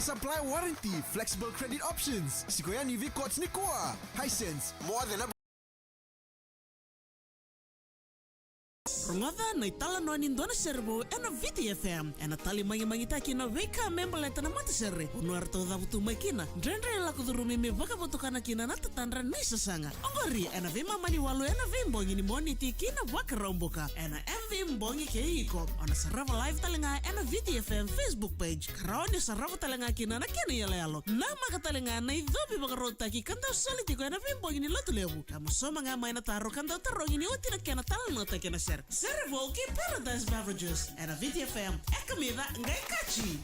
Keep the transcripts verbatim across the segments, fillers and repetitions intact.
Supply warranty, flexible credit options. Sikoya ni vei courts ni kua. Hisense, more than a Rogoca na italanoa ni dua na sere vou ena Viti F M. Ena tali magimagitaki na veika me baleta na matasere. Vanua eratou cavutu mai kina. Dredre lako curumi me vakavotukana kina na tatadra ni sasaga. Oqori ena veimama ni walu ena veibogi ni Moniti ki na Vakaraubuka. Ena M V Bogi kei iko. O na sarava live tale ga ena Viti F M Facebook page. Ka rawa ni o sarava tale ga kina na kena iyaloyalo. Namaka tale ga na icovi vakarautaki ka dau soli tiko ena veibogi ni Lotulevu. Ka mo sauma ga mai na taro ka dau tarogi ni oti na kena talanoataki ena sere. Sere vou kei Paradise Beverages ena Viti F M. E kamica qai kaci.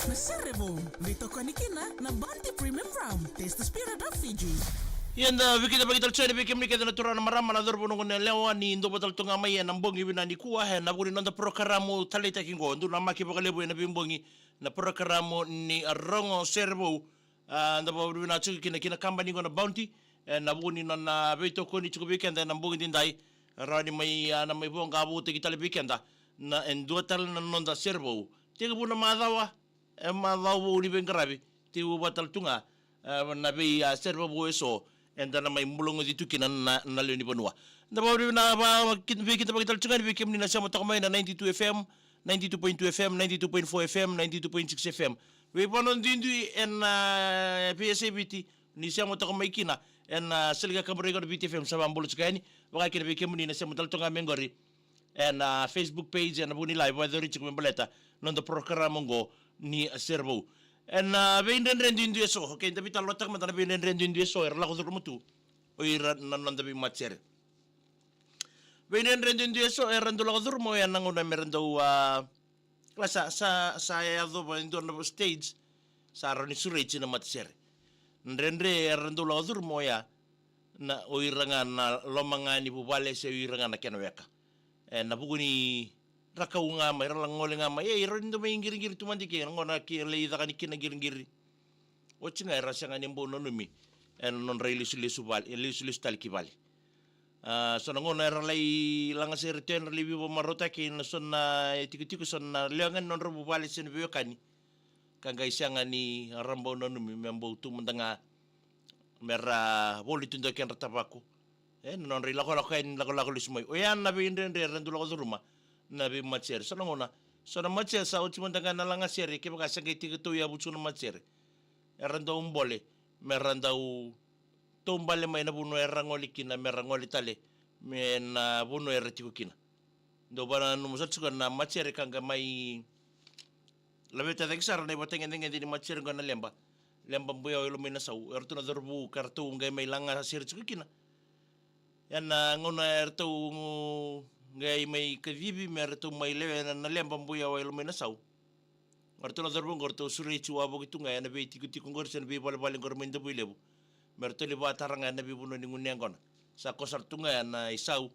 Na sere vou, veitokoni kina na Bounty Premium Rum. Taste the spirit of Fiji. Ia da veikidavaki tale tiko yani vei kemuni kece na turaga na marama na cauravou, na gone yalewa ni dou vata tale tu ga mai ena bogi vinaka nikua ena vuku ni noda porokaramu taleitaki qo. Dou namaki vakalevu ena veibogi na porokaramu ni Rogo Sere Vou. A, da vakavinavinaka tiko kina ki na kabani qo na Bounty ena vuku ni nona veitokoni tiko vei keda ena bogi edaidai. Rawa ni mai, a, na mai voqa votaki tale vei keda. Na e dua tale na noda sere vou. Tekivu na macawa, e macawa vou ni veiqaravi. Tekivu vata tale tu ga, e, na vei, a, sere vou eso. Eda na mai bula goci tu kina na, na lewe ni vanua. Da vakavinavinaka, va, ki-, veikidavaki tale tu ga ni vei kemuni na sema toka mai na ninety-two F M, ninety-two point two F M, ninety-two point four F M, ninety-two point six F M. Veivanua duidui ena, e, P S A Viti, ni sema toka mai kina ena, a, sala ni kaburaki na Viti F M, sa vakabula tiko yani. Vaka kina vei kemuni na sema tale toka mai qori ena, a, Facebook page, ena vuku ni live, vakayacori tiko me baleta na noda program oqo ni, a, sere vou. Ena, a, veidredre duidui eso. Okay, da veitalanoataka mada na veidredre duidui eso era lako curuma tu o ira na noda veimatasere. Veidredre duidui eso era dau lako curuma, oya na gauna mera dau, a, kila sa, sa, sa yacova e dua na stage, sa rawa ni sureti na matasere. Dredre era dau lako curuma, oya na, o ira ga na loma ga ni vuvale se o ira ga na kena weka. E, na vuku ni ra kau ga mai, ra la gole ga mai, e, ira ni dau mai qiriqiri tu mada i ke, na gauna ke lai caka ni kina qiriqiri. Oti ga era sega ni bau nanumi ena nodra ilesulesu vale, ilesulesu tale ki vale. A, so na gauna era lai lagasere tu, era lai veivakamarautaki ena so na itikotiko, so na lewe ga ni nodra vuvale se na veiwekani. Ka qai sega ni ra bau nanumi me bau tu mada ga mera voli tu dua kedra tavako. E, na nodra ilakolako yani, lakolako lesu mai. Oya na veidredre era dau lako curuma na veimatasere. So na gauna, so na matasere sa oti mada ga na lagasere, kevaka sa qai tekitau yavu tiko na matasere, era dau bole mera dau taubale mai na vanua era gole kina, mera gole tale mai na vanua era tiko kina. Dau vakananuma sara tiko na matasere ka qai mai laveta cake sara na ivakatagedegede ni matasere qo na leba. Leba buyawa e loma i Nasau. Eratou na cauravou ka ratou qai mai lagasere tiko kina. Ena gauna eratou qai mai kacivi me ratou mai lewe na, na leba buyawa e loma i Nasau. Eratou na cauravou qo ratou sureti wavoki tu ga ena veitikotiko qori se na veivalevale qori mai Davuilevu. Me ratou lai vakatara ga ena veivanua ni gunu yaqona. Sa koso sara tu ga ena isau,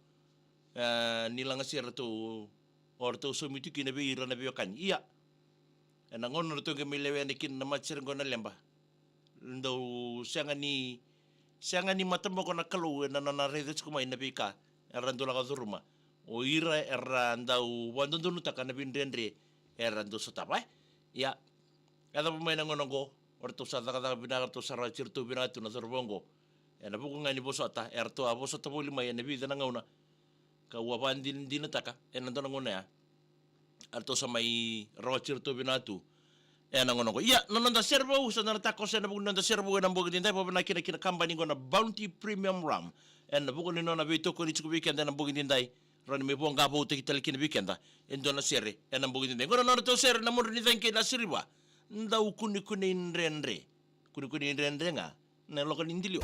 e, ni lagasere ratou, o ratou saumi tu kina vei ira na veiwekani. Ia, ena gauna ratou qai mai lewena kina na matasere qo na leba, dau sega ni, sega ni mataboko na Kalou ena nona raica tiko mai na veika era dau lako curuma. O ira era dau vakadodonutaka na veidredre era dau sotava, e. Ia, yacova mai na gauna qo, o ratou sa cakacaka vinaka, ratou sa rawati iratou vinaka tu na cauravou qo. Ena vuku ga ni vosota, eratou a vosota voli mai ena vica na gauna. Kau a vakadinadinataka ena dua na gauna ya, eratou sa mai rawati iratou vinaka tu ena gauna qo. Ia, na noda sere vou, sa na takoso ena vuku ni noda sere vou ena bogi edaidai, vakavinavinaka kina ki na kabani qo na Bounty Premium Rum. Ena vuku ni nona veitokoni tiko vei keda ena bogi edaidai, rawa ni mai voqa voutaki tale kina vei keda e dua na sere ena bogi edaidai. Qo na nodratou sere na Mudre ni Cagi kei Nasiriva. Dau kunekunei dredre. Kunekunei dredre ga na loka ni dilio.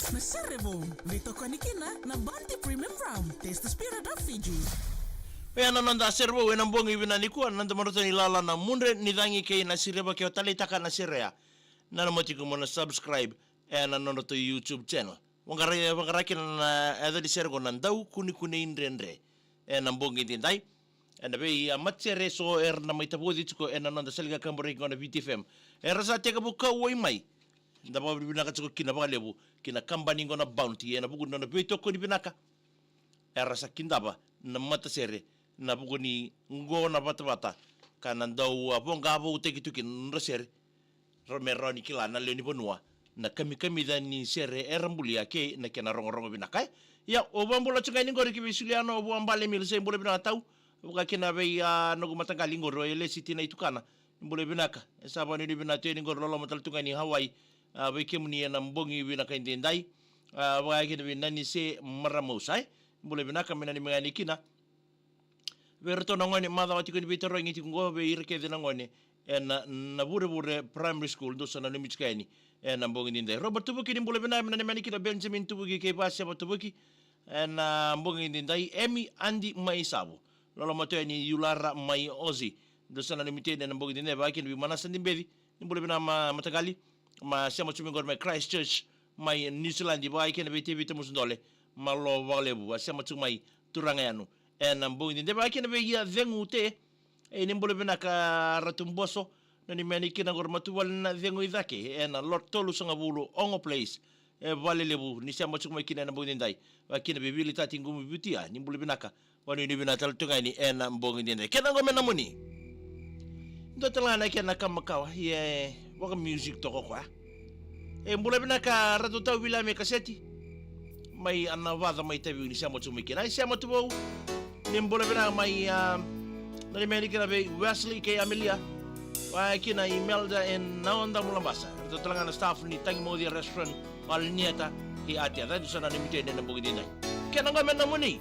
Na sere vou, veitokoni kina na Bounty Premium Rum. Taste the spirit of Fiji. Oya na noda sere vou ena bogi vinaka nikua, na noda madratou ni lala na mudre ni cagi kei na sireva ke o taleitaka na sere ya. Na nomu tiko mo na subscribe ena nodratou YouTube channel. Vaqara, vaqara kina na yaca ni sere qo na Dau Kunekunei Dredre. Ena bogi edaidai, ena vei a matasere eso era na mai tavoci tiko ena noda salika kaburaki qo na V T F M. Era sa tekivu kauwai mai. Da vakavinavinaka tiko kina vakalevu ki na kabani qo na Bounty ena vuku ni nona veitokoni vinaka. Era sa kidava na matasere na vuku ni qo na vatavata ka na dau a voqa voutaki tu kina na nodra sere. Ra me rawa ni kila na lewe ni vanua na kamikamica ni sere era bulia kei na kena rogorogo vinaka. E ia, au vakabula tu ga yani qori ki vei Suliana, au vakabale Milisa, bula vinaka tau. Vaka kina vei a noqu mataqali qori o Elesi Tina i Tukana, bula vinaka. E sa vakanuinui vinaka tu yani qori, loloma tale tu ga yani Hawaii. A, vei kemuni ena bogi vinaka edaidai. A, vaka kina vei Nanise Maramosa, e bula vinaka, me nanumi ga yani kina. Vei iratou na gone macawa tiko ni veitarogi tiko qo vei ira kece na gone ena, na Vurevure Primary School, dou sa nanumi tiko yani ena bogi edaidai. Robert Tuvuki, ni bula vinaka, me nanumi yani kina. Benjamin Tuvuki kei Vaseva Tuvuki ena bogi edaidai. Emi Adi mai Savu, loloma tu yani Yulara mai Ozi, dou sa nanumi tiko yani ena bogi edaidai. Vaka kina vei Manasa Dibeci, ni bula vinaka ma, mataqali, ma sema tu mai qori mai Christchurch mai New Zealand. Vaka kina vei Tevita Musudole, malo vakalevu a sema tu mai Turaga Yanu ena bogi edaidai. Vaka kina vei a Cegu Te, e ni bula vinaka Ratu Boso, nanumi yani kina qori Matuvale na Cegu i Cake ena lot tolusagavulu Ogo Place. E vale levu ni sema tiko mai kina ena bogi edaidai. Vaka kina vei Vili Tati Qumuvutia, ni bula vinaka. Vakanuinui vinaka tale tu ga yani ena bogi edaidai. Kena qo me nomuni. Dua tale ga na kena ka makawa, ia e vaka music toka o koya. E bula vinaka Ratu Tau Viliame Kaseti mai Navaca mai Taveuni, sema tu mai kina. Ai, sema tu vou. Ni bula vinaka mai, a, nanumi yani kina vei Wesley kei Amelia. Vaka kina Imelda e Naodamu Labasa. Ratou tale ga na staff ni Tagi Mocia Restaurant, Alnieta kei Atia. Dou sa nanumi tiko yani ena bogi edaidai. Kena qo me nomuni.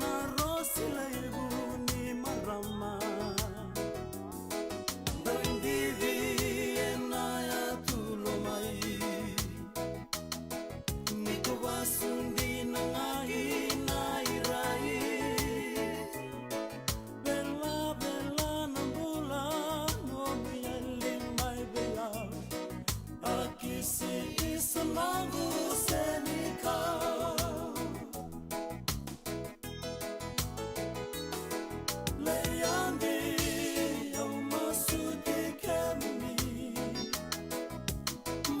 Na rosi laivu ni marama, dau idivi ena yatu lomai. Ni ko vasu dina ga i na irai. Velavela na bula, nomu yali mai vei au. A kisi isa noqu senikau. Lei adi au masuti kemuni.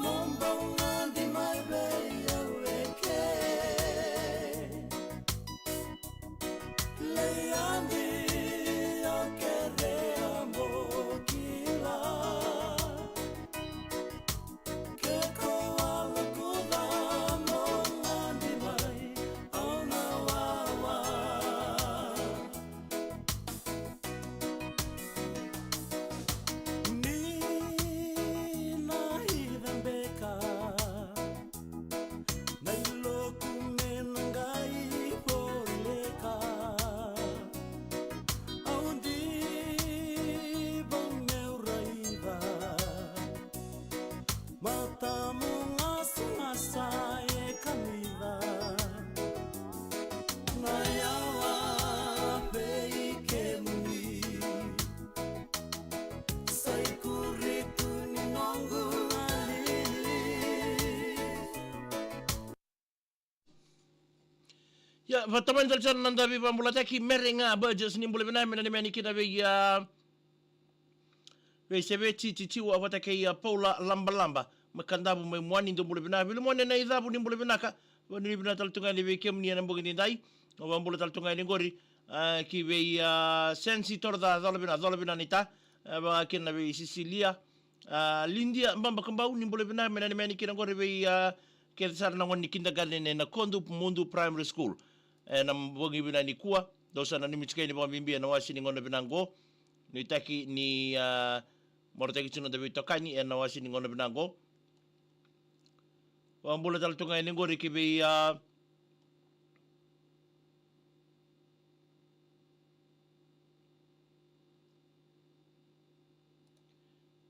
Mo bau gadi mai vei au eke. Lei adi au kerea mo kila. Ke ko a lokuca mo gadi mai, au na wawa. Ni na ica beka na iloku me na qai voleka. Au diva meu raica. Matamu gasagasa e kamica. Na yawa vei kemuni. Sa ikuri tu ni noqu lali. Ia, vatamani tale sara na davi vabulataki Mere ga Burgess, ni bula vinaka, me nanumi yani kina vei, a, vei Seveti Titiwa vata kei, a, Paula Labalaba mai Kadavu mai Muani, dou bula vinaka. Vilimone na icavu, ni bula vinaka. Vanuinui vinaka tale tu ga yani vei kemuni ena bogi nidai. Au vabula tale tu ga yani qori, a, ki vei, a, Sensi Toroca, cola vinaka, cola vinaka naita. A, vaka kina vei Sisilia. A, Lidia Babakabau, ni bula vinaka, me nanumi yani kina qori vei, a, kece sara na gone ni kindergarten ena Kodu Mudu Primary School. Ena bogi vinaka nikua, dou sa nanumi tiko yani vakabibi ena wase ni gauna vinaka qo. Nuitaki ni, a, marautaki tiko na noda veitokani ena wase ni gauna vinaka qo. Vabula tale tu ga yani qori ki vei, a,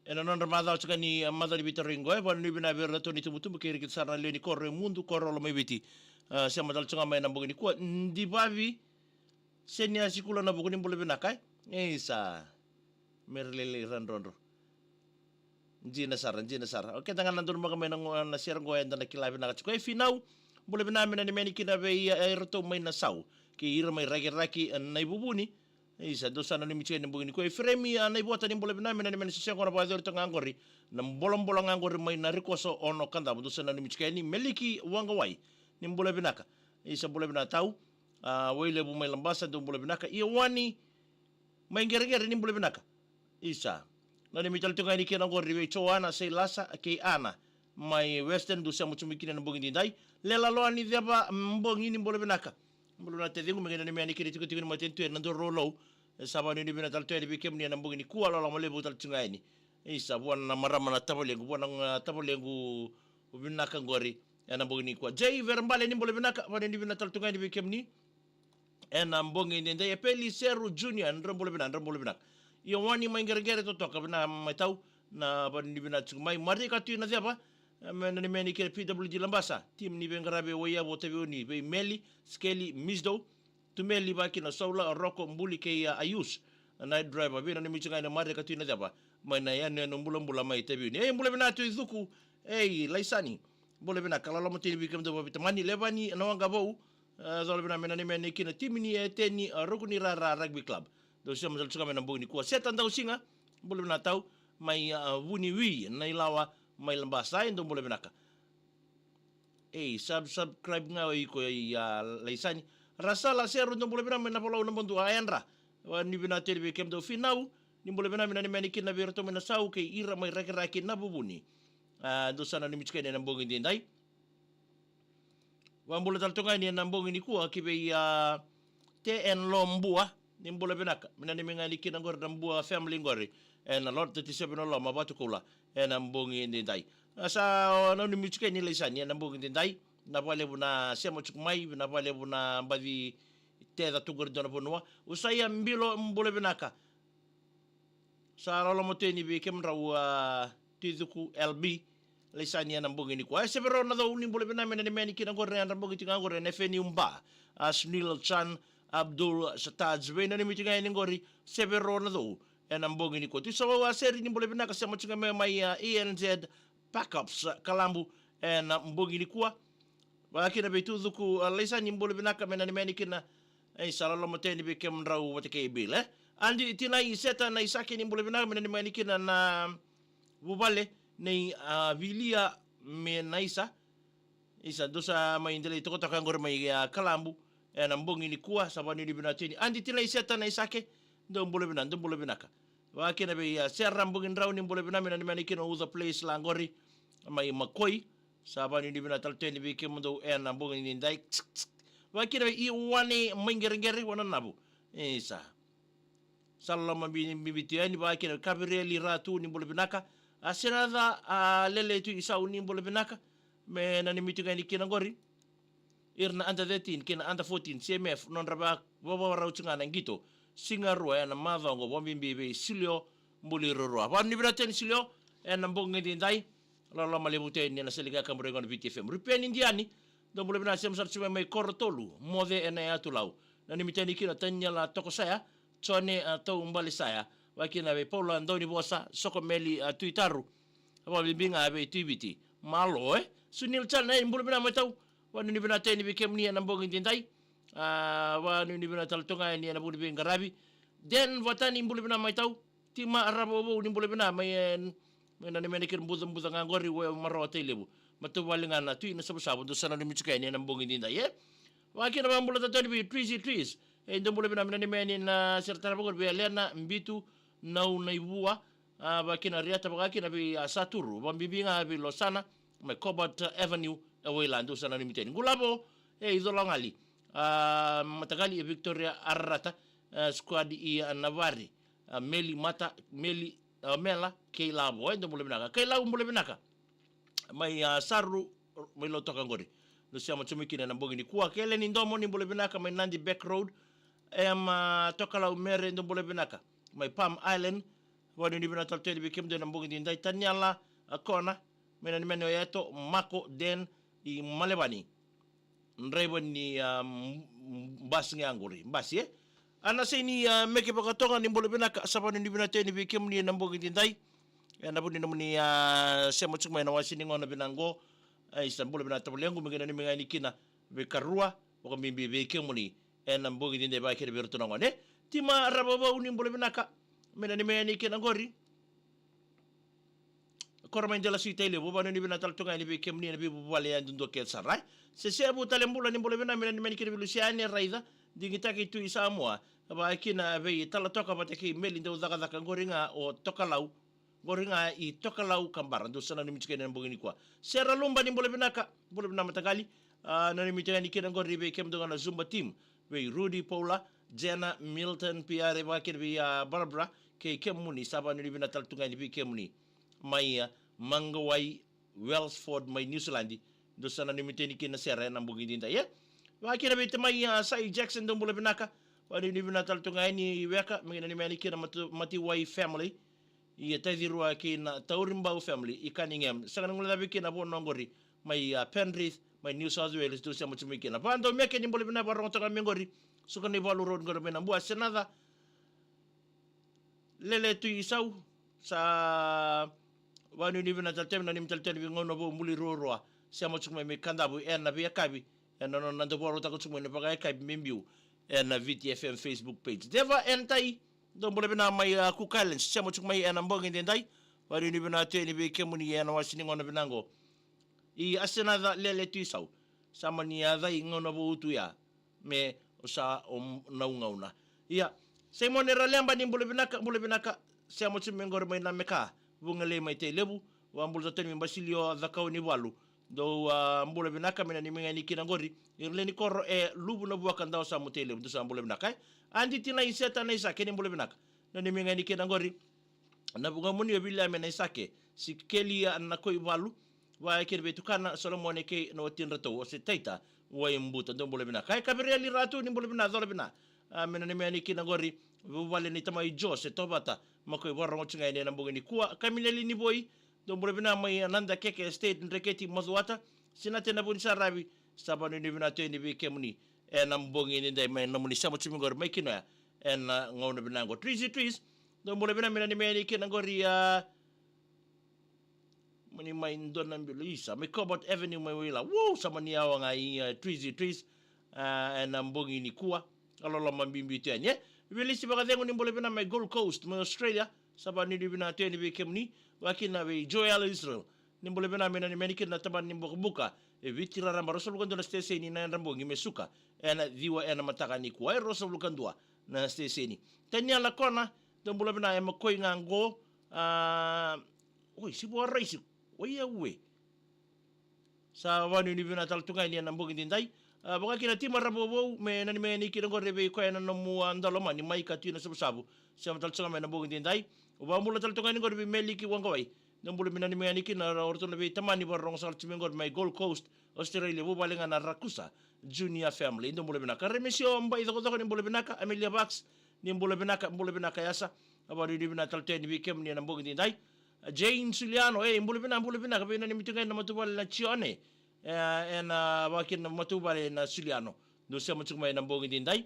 ena nodra macawa tiko ni, a, macawa ni veitarogi qo, e, vanuinui vinaka vei iratou na itubutubu kei ira kece sara na lewe ni koro e Mudu, koro Lomaiviti. A, sema tale tiko ga mai ena bogi nikua, Divavi Seniasi Kula Navuku, ni bula vinaka, e. Isa. Mere lailai radrodro. Dina sara, dina sara. O keda ga na donumaka mai na go-, na sere qo eda na kila vinaka tiko. E Finau, bula vinaka, me nanumi yani kina vei, e, iratou mai Nasau. Kei ira mai Rakiraki, e, Naivuvuni. Isa, dou sa nanumi tiko yani ena bogi nikua. E Feremi, a, Naivota, ni bula vinaka, me nanumi yani, se sega na vakayacori toka ga qori. Na bolabola ga qori mai Narikoso, Ono, Kadavu, dou sa nanumi tiko yani. Meliki Waqawai, ni bula vinaka. Isa, bula vinaka tau. A, Wailevu mai Labasa, dou bula vinaka. Iowani mai Qereqere, ni bula vinaka. Isa. Nanumi tale tu ga yani kina qori vei Joana, Seilasa kei Ana mai Western, dou sema tu mai kina ena bogi nidai. Lela Loa ni Ceva, mm, bogi, ni bula vinaka. Bula vinaka taciqu, me qai nanumi yani kina tikotiko ni matanitu ena Dorou Lou. E sa vanuinui vinaka tale tu yani vei kemuni ena bogi nikua, loloma levu tale tu ga yani. Isa, vua na marama na tavalequ, vua na, a, tavalequ vinaka qori ena bogi nikua. Jay Verabale, ni bula vinaka, vanuinui vinaka tale tu ga yani vei kemuni ena bogi nidai. E Peli Seru Junior, drau bula vinaka, drau bula vinaka. Iowani mai Qereqere, totoka vinaka mai tau, na vanuinui vinaka tiko mai. Marika Tui Naceva, e, me nanumi yani kina P W D Labasa, timi ni veiqaravi e Waiyavu, Taveuni, vei Meli, Skeli, Misdou, Tumeli, vaka kina Saula, Roko, Buli kei, a, Ayus, na night driver, veinanumi tiko ga yani Marika Tui Naceva mai na yanuyanu bulabula mai Taveuni. E, bula vinaka Tui Cuku, e, Laisani, bula vinaka, loloma tini vei kemudou vakaveitamani. Levani Nawaqavou, e, cola vinaka, me nanumi yani kina timi ni, e, Eteni, e, Rukunirara Rugby Club. Dou sema tale tu ga mai ena bogi nikua. Seta Dausiga, bula vinaka tau, mai, a, Vuniwai, Nailawa mai Labasa, e, dou bula vinaka. Ei, sub-, subscribe ga o iko, e, a, Laisani. Rasala Seru, dou bula vinaka mai Navalou, Nabadua, Yadra. Vanuinui vinaka tale vei kemudou. Finau, ni bula vinaka, me nanumi yani kina vei iratou mai Nasau kei ira mai Rakiraki, Navuvuni. A, dou sa nanumi tiko yani ena bogi nidai. Vabula tale tu ga yani ena bogi nikua ki vei, a, T N Lo Bua, ni bula vinaka. Me nanumi ga yani kina qori na Bua family qori ena Lot thirty-seven Loloma, Vatukoula, ena bogi nidai. A, sa nanumi tiko yani Laisani ena bogi nidai. Vinaka vakalevu na sema tiko mai, vinaka vakalevu na baci teca tu qori dua na vanua. Usaia Bilo, bula vinaka. Sa loloma tu yani vei kemudrau, a, Tui Cuku L B. Laisani ena bogi nikua. E Severo Nacou, ni bula vinaka, me nanumi yani kina qori ena bogi tiko ga qori ena F N U Bar. A, Sunil Chan, Abdul Sataj, veinanumi tiko ga yani qori Severo Nacou ena bogi nikua. Tui Savau Aseri, ni bula vinaka, sema tiko ga mai, mai, a, E N Z Backups, a, Kalabu ena bogi nikua. Vakakina vei Tui Cuku, a, Laisani, bula vinaka, me nanumi yani kina. Ei, sa loloma tu yani vei kemudrau vata kei Bill, e? Adi Tinai Seta Naisake, ni bula vinaka, me nanumi yani kina na vuvale nei, a, Vilia me Naisa. Isa, dou sa mai delai tokatoka qori mai, a, Kalabu ena bogi nikua, sa vanuinui vinaka tu yani. Adi Tinai Seta Naisake, dou bula vinaka, dou bula vinaka. Vakakina vei, a, Sera Bogidrau, ni bula vinaka, me nanumi yani kina Uca Place la qori mai Makoi. Sa vanuinui vinaka tale tu yani vei kemudou ena bogi nidai. Vakakina vei Iwane Maiqereqere, Wananavu. Isa. Sa loloma bibi tu yani. Vakakina vei Kavirieli Ratu, ni bula vinaka. A, Senaca, a, Lele Tui Isau, ni bula vinaka. Me nanumi tiko ga yani kina qori ira na under thirteen kei na under fourteen C M F, nodra va-, vavavarau tu ga na qito. Siga rua ena macawa oqo, vakabibi vei Silio Buli Rorua. Vanuinui vinaka tu yani Silio ena bogi nidai. Loloma levu tu yani ena seli ga kaburego na V T F M. Rupeni Diani, dou bula vinaka, sema sara tu mai mai Korotolu, Moce ena Yatulau. Nanumi tu yani kina Taniela Tokosaya, Jone, a, Taubalisaya. Vakakina vei Paula Daunivosa, Sokomeli, a, Tui Taru. Vakabibi ga vei Tui Viti. Malo, e? Sunil Chan, e, bula vinaka mai tau. Vanuinui vinaka tu yani vei kemuni ena bogi nidai. A, vanuinui vinaka tale tu ga yani ena vuku ni veiqaravi. Den Vatani, bula vinaka mai tau. Tima Ravouvou, ni bula vinaka mai, e, mai na, ni mai na kena bucabuca ga qori, we Maroa Tailevu. Matavuvale ga na Tui Nasavusavu, dou sa nanumi tiko yani ena bogi nidai, e? Vakakina vakabula tale tu yani vei Tris, Tris. E, dou bula vinaka, me nanumi yani na sere tarava qori vei Elena Bitu, Nau Naivua, a, vakakina Riata, vakakina vei, a, Saturu, vakabibi ga vei Losana, mai Cobalt Avenue, e Waila, dou sa nanumi tu yani. Qulavo, e, Icologali, a, Mataqali, e Victoria Ararata, a, Squad i, a, Navari, a, Meli Mata, Meli, a, Mela, kei Lavo, e, dou bula vinaka. Kei Lau, bula vinaka. Mai, a, Saru, mai Lautoka qori. Dou sema tu mai kina ena bogi nikua. Kei Eleni Domo, ni bula vinaka, mai Nadi Back Road. Em, a, Tokalau Mere, dou bula vinaka. Mai Palm Island, vanuinui vinaka tale tu yani vei kemudou ena bogi nidai. Taniela, a, Kona, me nanumi yani o Eto, Mako, Den, i Malevani. Draiva ni, a, m-, m-, basi ga qori, basi, e? Ana Saini, a, Meke Vakatoga, ni bula vinaka, sa vanuinui vinaka tu yani vei kemuni ena bogi nidai. Ena vuku ni nomuni, a, sema tiko mai ena wase ni gauna vinaka qo. Ai, sa bula vinaka tavalequ, me qai nanumi ga yani kina veikarua, vakabibi vei kemuni ena bogi nidai, vakakina vei iratou na gone. Tima Ravouvou, ni bula vinaka, me nanumi yani kina qori. Koro mai Delasu i Tailevu, vanuinui vinaka tale tu ga yani vei kemuni ena veivuvale yadudua kece sara, e? Sesevu Talebula, ni bula vinaka, me nanumi yani kina vei Lusiane Raica, digitaki Tui Samoa. Vakakina vei Talatoka vata kei Meli, dau cakacaka qori ga o Tokalau, qori ga i Tokalau Kabara, dou sa nanumi tiko yani ena bogi nikua. Sera Luba, ni bula vinaka, bula vinaka mataqali. A, nanumi tiko yani kina qori vei kemudou ga na Zumba team, vei Rudy, Paula, Jenna, Milton, Piare, vakakina vei, a, Barbara, kei kemuni, sa vanuinui vinaka tale tu ga yani vei kemuni. Mai, a, Mangawai, Wellsford, mai New Zealand. Dou sa nanumi tu yani kina Sera ena bogi nidai, e? Vakakina vei tamai, a, Sai Jackson, dou bula vinaka. Vanuinui vinaka tale tu ga yani Weka, me nanumi yani kina Matu-, Matiwai family. Ia Taicirua kei na Tauribau family i Cunningham. Sega ni guilecavi kina vanua qori mai, a, Penrith, mai New South Wales, dou sema tu mai kina. Vadau Meke, ni bula vinaka, vakarorogo toka mai qori. Sukanaivalu Road qori mai Nabua. Senaca Lele Tui Isau, sa vanuinui vinaka tale tu yani, nanumi tale tu yani vei gauna vou, Buli Ruarua. Sema tiko mai mai Kadavu ena veiyakavi. Ena nona dau vakarautaka tiko mai na vakayakavi me biu ena V T F M Facebook page. Deva Entai, dou bula vinaka mai, a, Cook Islands, sema tiko mai ena bogi edaidai. Vanuinui vinaka tu yani vei kemuni ena wase ni gauna vinaka qo. I Asenaca Lele Tui Isau, sa mani yacai gauna vou tu ya, me o sa o nau gauna. Ia, Saimone Raleba, ni bula vinaka, bula vinaka, sema tiko mai qori mai Nameka, Vugalei mai Tailevu. Vakabula tale tu yani mai Basilio Cakaunivalu. Dou, a, bula vinaka, me nanumi ga yani kina qori. Ira lewe ni koro e Luvu, Navuaka, Dawasamu, Tailevu, dou sa bula vinaka, e. Adi Tinai Seta Naisake, ni bula vinaka. Nanumi ga yani kina qori na vugamuni o Viliame Naisake, Sikelia Nakoivalu, vaka kina vei tukana Solomone kei na watidratou o Setaita, Waibuta, dou bula vinaka. Kai Kaveriali Ratu, ni bula vina, cola vina. A, me nanumi yani kina qori, vuvale ni tamai Jose Tovata, ma koi vakarogo tiko ga yani ena bogi nikua. Kamileli ni Voi, dou bula vina mai Anada Keke Estate, Dreketi, Macuata. Sinate na Vunisaravi, sa vanuinui vina tu yani vei kemuni ena bogi nidai mai nomuni sema tiko mai qori mai Kinoya ena gauna vinaka qo. Trizy Trees, dou bula vina, me nanumi yani kina qori, a, mani mai dua na bilo isa mai Cobalt Avenue mai Wailawa. Wou, sa mani yawa ga i, a, Trizy Trees, a, ena bogi nikua. A loloma bibi tu yani, e. Wilisi Vakacegu, ni bula vina mai Gold Coast mai Australia. Sa vanuinui vina tu yani vei kemuni. Vakakina vei Joel Israel, ni bula vina, me nanumi yani kina na tabana ni Bukabuka e Viti raraba, ruasagavulu ka dua na siteseni na yadra bogi me suka ena ciwa ena mataka nikua, e ruasagavulu ka dua na siteseni. Taniela Kona, dou bula vina, e makoi ga qo, a, oi, Sivua Raisi, oi, aue. Sa vanuinui vina tale tu ga yani ena bogi nidai. A, vakakina Tima Ravouvou, me nanumi yani kina qori vei koya na nomu, a, dalomani mai Katuina Savusavu. Sema tale tu ga mai ena bogi nidai. Au vakabula tale tu ga yani qori vei Meliki Waqawai. Dou bula, me nanumi yani kina o ratou na veitamani vakarogo saka tiko mai qori mai Gold Coast, Australia, vuvale ga na Rakusa Junior Family. Dou bula vinaka. Remesio Bai Cokocoko, ni bula vinaka. Amelia Vax, ni bula vinaka, bula vinaka yasa. A, vanuinui vina tale tu yani vei kemuni ena bogi nidai. A, Jane Suliano, e, bula vina, bula vinaka, veinanumi tu ga ena matavuvale na Jione. E, ena vakakina matavuvale na Suliano. Dou sema tiko mai ena bogi nidai.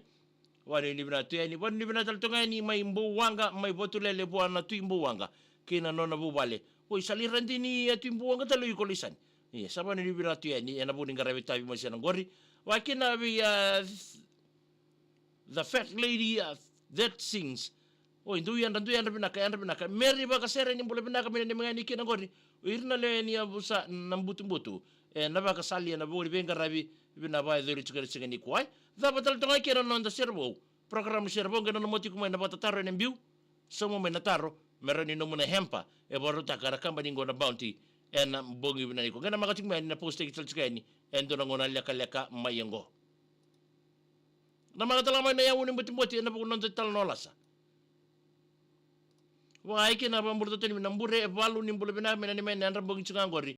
Vanuinui vina tu yani, vanuinui vina tale tu ga yani mai Bouwaqa, mai Vatulele vua na Tui Bouwaqa kei na nona vuvale. Oi, sa lai radini, a, Tui Bouwaqa tale o iko, Laisani. Ia, sa vanuinui vina tu yani ena vuku ni qaravi tavi mai sena qori. Vakakina vei, a, The Fat Lady, a, That Sings. Oi, dou yadra, dou yadra vinaka, yadra vinaka. Mary Vakasere, ni bula vinaka, me nanumi yani kina qori o ira na lewe ni yavusa na Butubutu. E, na vakasali ena vuku ni veiqaravi vina vakayacori tiko ena siga nikua. Cava tale tu ga kina na noda serevou, program serevou, qai nanuma tiko mai na vakatataro ena biu. Sauma mai na taro me rawa ni nomu na hempa e vakarautaka na kabani qo na Bounty ena bogi vinaka nikua. Qai namaka tiko mai yani na post, tiko tale tiko yani e dua na gauna lekaleka mai oqo. Namaka tale ga mai na yavu ni botiboti ena vuku ni noda italanoa lasa. Vakaikina, vakabula totoni mai na Bure e Valu, ni bula vinaka, me nanumi yani na yadra bogi tiko ga qori